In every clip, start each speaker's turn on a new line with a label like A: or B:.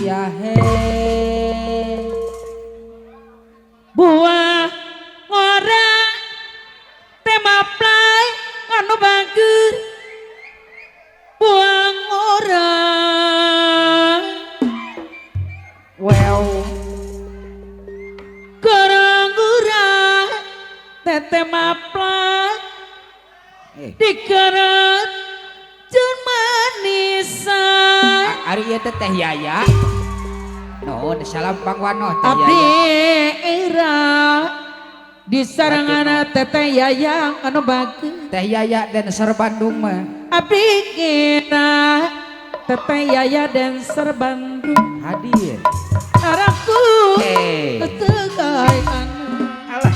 A: Ya he.
B: Buah ngora tema play anu bager buah ngora
A: Well.
B: Gorong-gura tetema play
A: Eh.
B: dikeret jeung manisan.
A: Ari ieu teh Teh Yaya. Nuhun, salam Bang Wano, Teh
B: Abdi
A: Yaya.
B: era di sarangan Teteh Yaya anu bager.
A: Teh Yaya dancer Bandung mah.
B: Abdi kira Teteh Yaya dancer Bandung.
A: Hadir.
B: Araku
A: Eh.
B: tegai anu
A: Alah.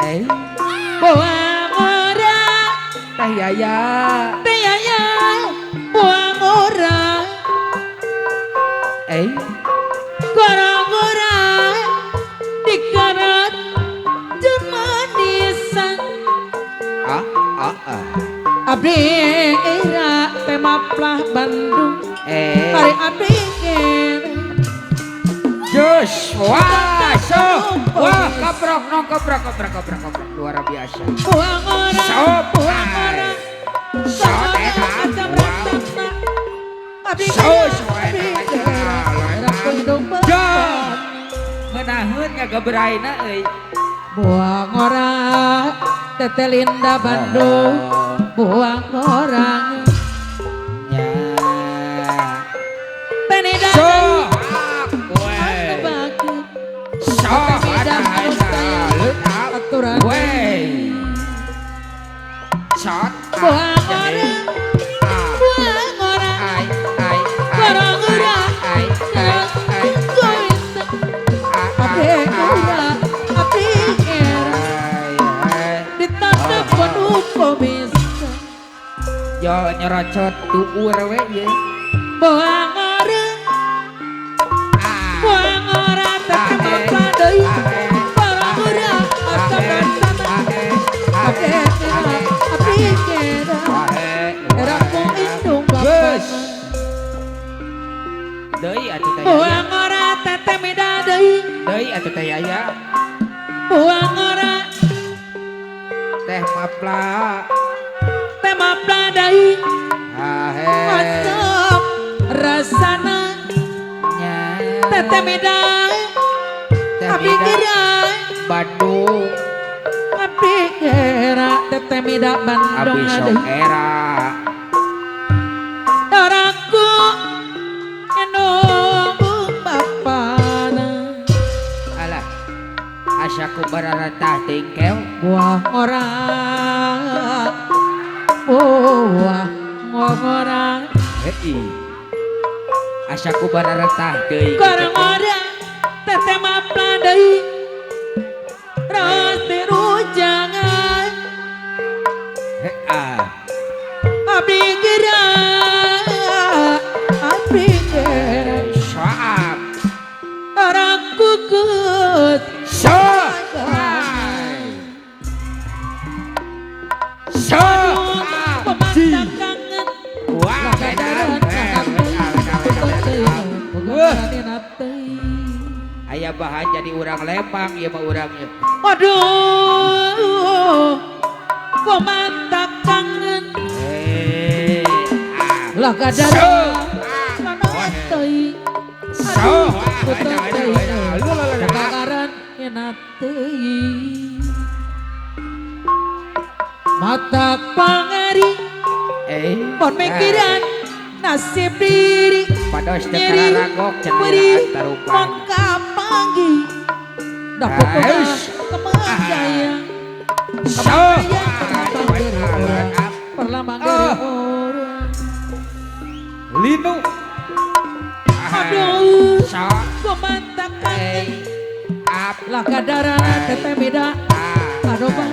A: Eh,
B: buang ora.
A: Teh Yaya.
B: Teh Yaya buang ora.
A: Eh,
B: gorong ora dikarat jeung manisan.
A: Ah, ah, ah.
B: Abdi era temaplah Bandung.
A: Eh.
B: Mari abdi kira.
A: Jos, wah, so, wah, kebrok, no, kebrok, kebrok, kebrok, kebrok, luar biasa.
B: Buang ora.
A: Sok,
B: buang ora.
A: So, enak, wow.
B: Abdi
A: So,
B: kira,
A: so,
B: abdi
A: enak,
B: kira,
A: enak.
B: era Bandung.
A: Jos, ngenaheun ngagebraina euy.
B: Buang ora Teteh Linda Bandung buang orang.
A: Nya.
B: Tenida
A: So,
B: anu
A: we.
B: bagus.
A: So, ada, ada, leutap.
B: Aturan.
A: We. Shot.
B: Buang ora.
A: Ah.
B: Buang ora.
A: Ai, ai, ai,
B: Gorong ora.
A: ai, ai, ai, ai, ah, ah,
B: Abdi
A: ah.
B: ora abdi era
A: Ai, ai.
B: ditatap penuh bisa.
A: Yo nyerocot tuur we ye.
B: Buang ora.
A: Ah.
B: Buang ora teteh
A: Ah, eh.
B: mapla deui.
A: Ah, eh.
B: Gorong ora
A: Ah,
B: asa
A: eh.
B: rasana.
A: Ah, eh. Ah,
B: Abdi
A: eh.
B: era
A: Ah, eh.
B: abdi era
A: Ah, eh.
B: era ku indung
A: Geus.
B: bapana.
A: Deui atuh Teh Yaya.
B: Buang ora teteh mida deui.
A: Deui atuh Teh Yaya.
B: Buang ora.
A: Teh mapla.
B: Teh mapla deui.
A: Ah, he.
B: Asap rasana.
A: Nya.
B: Teteh mida.
A: Teh
B: Abdi
A: Mida.
B: kira.
A: Bandung.
B: Abdi kira teteh mida Bandung
A: Abi sok
B: deui.
A: era.
B: Daraku endong bapana.
A: Alah. Asa ku bararatah tingkel.
B: Buah ora buah ora.
A: Hei. Asa ku bararatah deui.
B: Gorong ora teteh mapla deui rasti rujangan.
A: He ah.
B: Abdi kira abdi kira
A: Soap.
B: orang kukut.
A: So. So.
B: Pemantang kangen.
A: Wah, edan. Wah. Aya bahan jadi urang Lembang ieu mah urangnya.
B: Aduh, pemantang kangen.
A: Eh. Ah.
B: Lah kadar
A: So.
B: teuing.
A: So.
B: Kebakaran enak teuing. Mata pangari
A: Eh.
B: pon mikiran nasib diri.
A: Pados teu
B: Nyeri
A: kararagok
B: beri
A: cenah tarupah.
B: pon kapanggi dah pokoknya
A: Ais.
B: kemajaya.
A: So.
B: Perlambang
A: Ah.
B: orang.
A: Linu.
B: Aduh.
A: So.
B: Komantak kangen.
A: Up.
B: Lah kadara teteh beda.
A: Ah.
B: Aduh bang.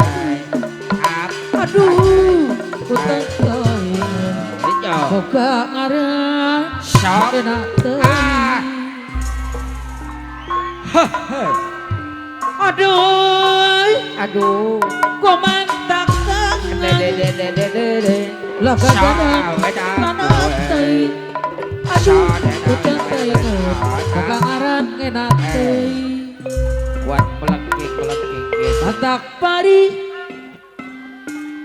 A: Up.
B: Aduh utang teuing.
A: Yo.
B: Boga ngaran
A: So.
B: enak teuing.
A: Ah.
B: Aduh.
A: Aduh.
B: Komantak kangen.
A: De de de de de de.
B: Lah kadara
A: So.
B: tanah teuing. Aduh. Aduh, utang teuing boga ngaran ngenak teuing.
A: Kuat melengking melengking gitu.
B: Batak pari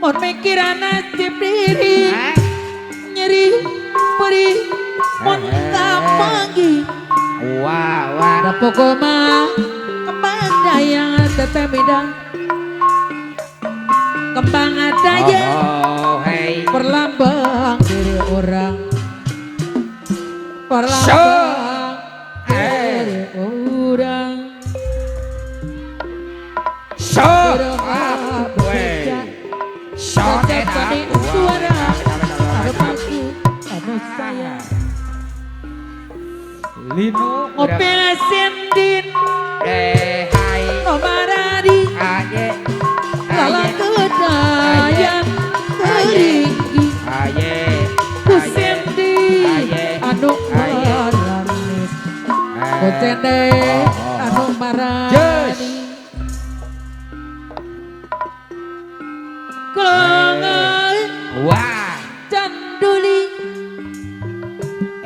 B: mun mikiran nasib diri
A: Hah?
B: nyeri perih mun kapanggih.
A: Wah wah.
B: Da pokoma kembang daya teteh midang kembang daya
A: Oh, hey.
B: perlambang diri orang perlambang diri orang.
A: So,
B: Beroha
A: weh.
B: bebeja
A: So,
B: resep tadi suara harapanku anu sayang.
A: Linu.
B: Ngopi sendin
A: Eh, hai.
B: nomaradi
A: Aye.
B: lala kedayan teringgi
A: Aye.
B: ku sendi anu maranis ku cende anu marani kelongan
A: Wah.
B: canduli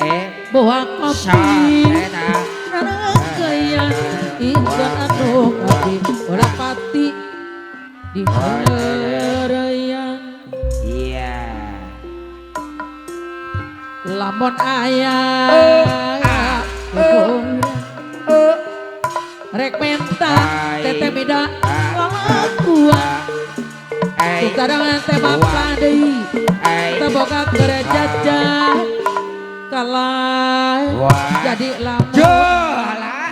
A: Eh.
B: buah kopi
A: Enak.
B: rangkaian insan anu abdi ora pati di harayan.
A: Iya.
B: Lamun aya rek menta teteh mida lalakuan tukarangan teh maplah deui teboga kerjaja kalah jadi lamun
A: Jolah.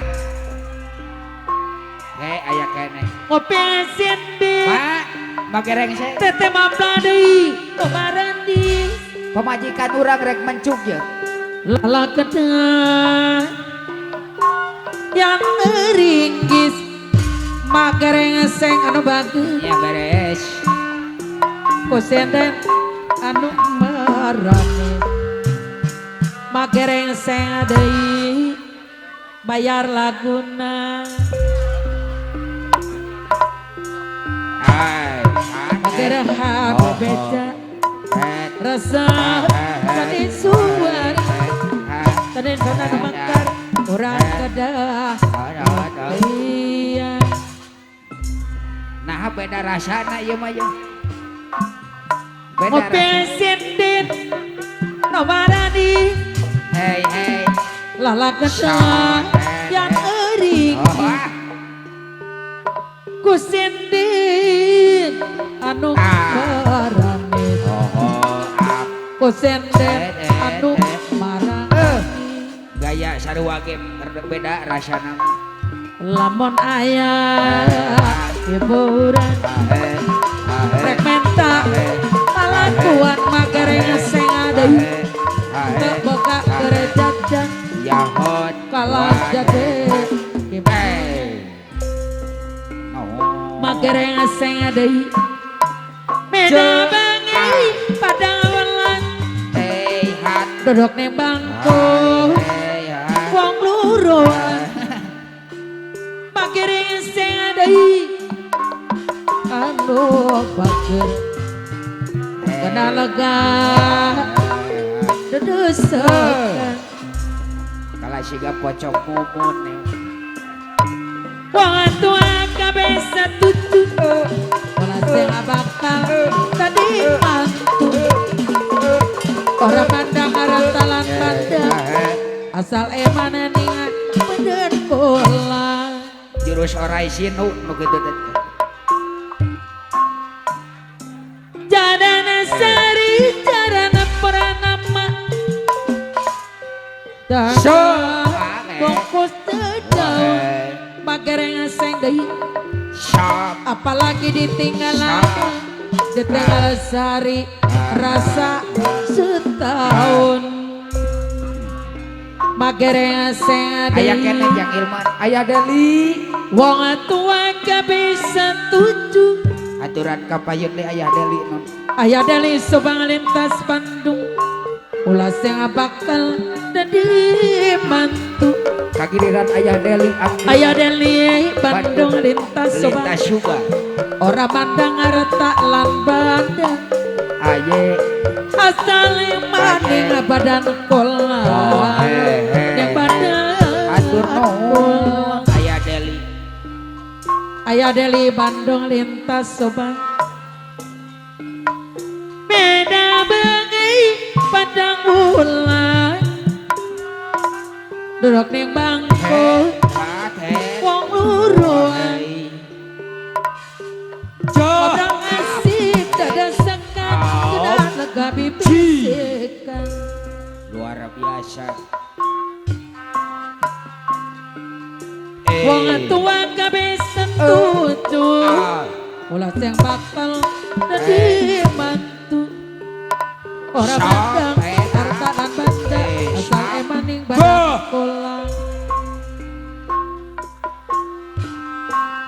A: Hei, aya keneh.
B: Ngopi sindi
A: Pak, magereng sih.
B: teteh maplah deui tomarandi
A: Pemajikan urang rek mencuk ya.
B: Lala kedah yang ringgis magereng seng anu bagus
A: Ya beres.
B: Kusenden anu marane magereng seng deui bayar laguna.
A: Hai.
B: Magereng bebeja rasa tadi suara tadi sana mekar orang kedah iya.
A: Nah beda rasana ieu mah ya. Beda
B: Ngopi
A: rasana.
B: sindin nomarani
A: Hei hei.
B: lala kedah yang ering
A: Oh, ah.
B: ku sindin anu marane
A: Oh, oh, ah.
B: ku sindin anu marani.
A: Gaya sarua ge beda rasana.
B: Lamun aya hiburan rek menta palakuan magereng seng deui teu boga kerejajan
A: Yahot.
B: Kalah jadi
A: No.
B: magereng seng deui meda bangi padang welan
A: Hei hat.
B: duduk ning bangku
A: Hei hat.
B: wong loro magereng seng deui anu bager kena lega dedesekan.
A: Kalah siga pocong mumun nih.
B: Wong tua kabeh setuju ora sing bakal tadi mantu ora pandang arah talan pandang asal emane ningan beden kula.
A: Jurus orai sinu nu kitu teh.
B: Jarana sari jarana pranama dan
A: So.
B: bungkus jauh magereng seng deui
A: Sok.
B: apalagi ditinggal lama ditinggal sari rasa setahun magereng seng
A: Aya keneh
B: deui
A: jang Ilman. Aya Deli.
B: Wong tua kabeh setuju.
A: Aturan kapayun deui aya Deli non.
B: Aya Deli Subang lintas Bandung ulah sing bakal dadi mantu.
A: Kagiliran aya Deli abdi.
B: Aya Deli Bandung lintas Subang
A: Lintas Subang.
B: ora mandang harta lan banda
A: Aye.
B: asal mana Ning badan kola ning badan
A: atur nuhun aya Deli.
B: Aya Deli Bandung lintas Subang. Beda bengi padang bulan. Duduk ning bangku wong loro. Ngobrol asik dada sekan sudah lega bisikan.
A: Luar biasa.
B: Wong tua kabeh setuju. Ulah sing bakal dadi mantu. Ora mandang harta lan banda asal emaning badan kolang.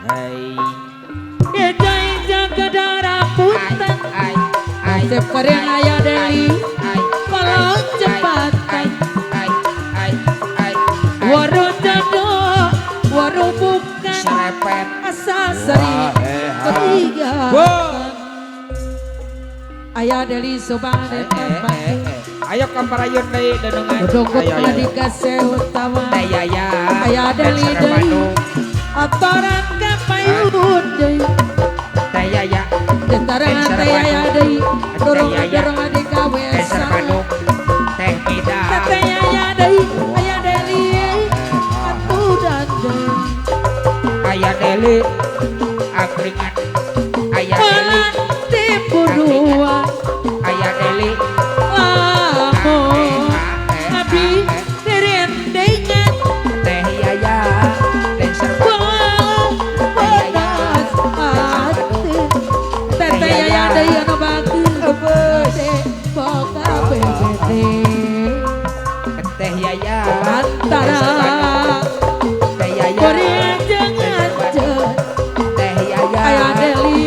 A: Hei.
B: Ejai jaga darah punten. Nasib kering aya Deli. Kalau cepatan. Waru jodoh, waru bukan. Asa seri ketiga. Aya Deli Subang dan Bandung.
A: Ayo kamparayun deui denengan.
B: Duduk Madika Seutama. Aya Deli deui. Atoran kapayun deui. Tetarangan teh yaya deui. Dorong-dorong adika wesa. Teh yaya deui. Aya Deli atuh dandan.
A: Aya Deli angkringan. Aya Deli
B: Buruan.
A: Aya Deli
B: lamun abdi direndengan.
A: Teh yaya dancer
B: panas hati. Teh yaya deui anu bagus boga BBD.
A: Teh yaya
B: antara
A: teh yaya
B: kuring jeung anjeun.
A: Teh yaya
B: Aya Deli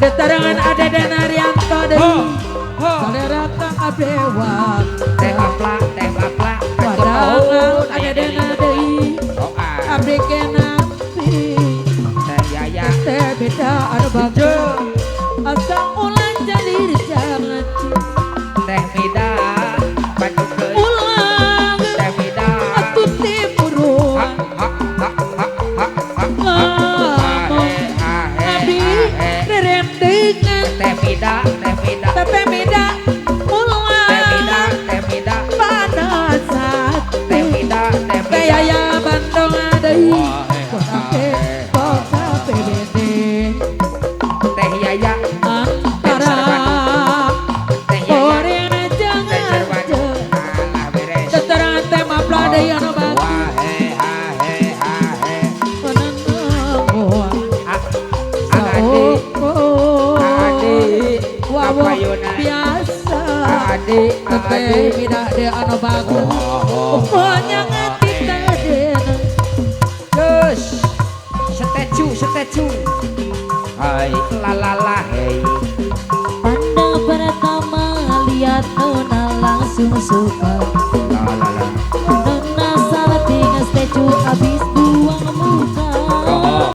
B: Detarangan ada dan Arianto deui. Salera kang abewak.
A: Teh bapla, teh bapla.
B: Wadangan ada dena deui. Abdi kenampi.
A: Teh yaya.
B: Teh beda anu bagus. Asa ulang jadi jangan.
A: Teh mida Bandung deui.
B: Ulang.
A: Teh mida.
B: Atuh tiburuan.
A: Teh mida, teh mida,
B: teh mida, ulang,
A: teh mida, teh mida,
B: panas hati,
A: teh mida, teh mida,
B: teh yaya Bandung deui, kota PBD,
A: teh yaya,
B: antara,
A: teh yaya,
B: goreng jangan teterangan teh mapla deui anu bagus, biasa tete mida de anu bagus pokoknya ngerti tadena
A: terus setecu setecu hai lalala hei.
C: Pandang pertama lihat nona langsung suka.
A: Lalala
C: Nona salting setecu abis.